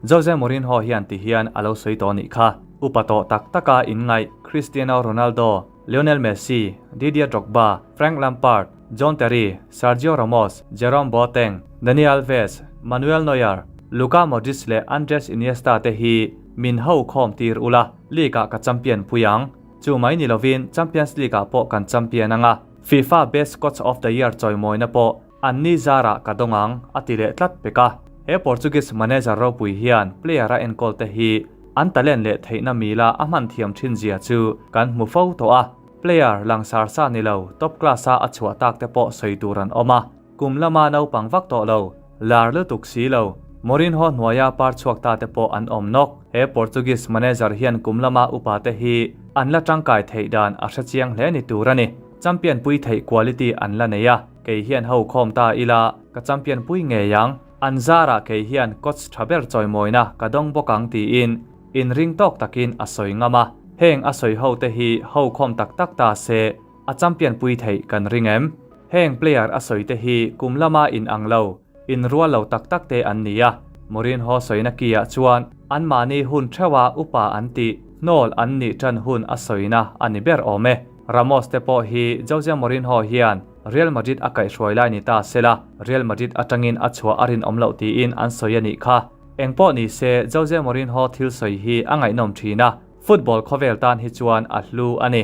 Jose Mourinho hian ti hian a lo sawi tawh nih kha. Upa tawh tak taka inngaih Cristiano Ronaldo, Lionel Messi, Didier Drogba, Frank Lampard, John Terry, Sergio Ramos, Jerome Boateng, Dani Alves, Manuel Neuer, Luka Modric leh Andres Iniesta te hi min ho khawm tir ula, League-ah ka champion pui ang. Chu mai ni lovin Champions League-ah pawh kan champion anga, FIFA Best Coach of the Year chawimawina pawh An ni zarah ka dawng ang, a ti leh tlat pek a. He Portuguese manager ropui hian player a enkawl te hi an talent leh theihna mila a hman thiam thin zia chu kan hmu fo tawh a. Player langsar sa ni lo top class a a chhuah tak te pawh sawi tur an awm a. Kum lama naupang vak tawh lo, lar lutuk si lo, Mourinho hnuaia par chhuak ta te pawh an awm nawk. He Portuguese manager hian kum lama upa te hi an la tangkai theih dan a hrechiang hle ni tur a ni. Champion pui theih quality an la nei a. Kei hian ho khawm ta ila, ka champion pui ngei ang. An zarah kei hian coach tha ber chawimawina ka dawng bawk ang tiin inring tawk takin a sawi ngam a. Heng a sawi ho te hi ho khawm tak tak ta se, a champion pui theih kan ring em? Heng player a sawi te hi kum lama in ang lo, in rual lo tak tak te an ni a. Mourinho sawina ki ah chuan anmahni hun theuha upa an tih, hnawl an nih tan hun a sawina a ni ber awm e. Ramos te pawh hi Jose Mourinho hian Real Madrid a kaihhruai lai ni ta sela, Real Madrid atangin a chhuah a rinawm loh tiin an sawi a nih kha. Engpawh ni se, Jose Mourinho thil sawi hi a ngaihnawm thin a, football khawvel tan hi chuan a hlu a ni.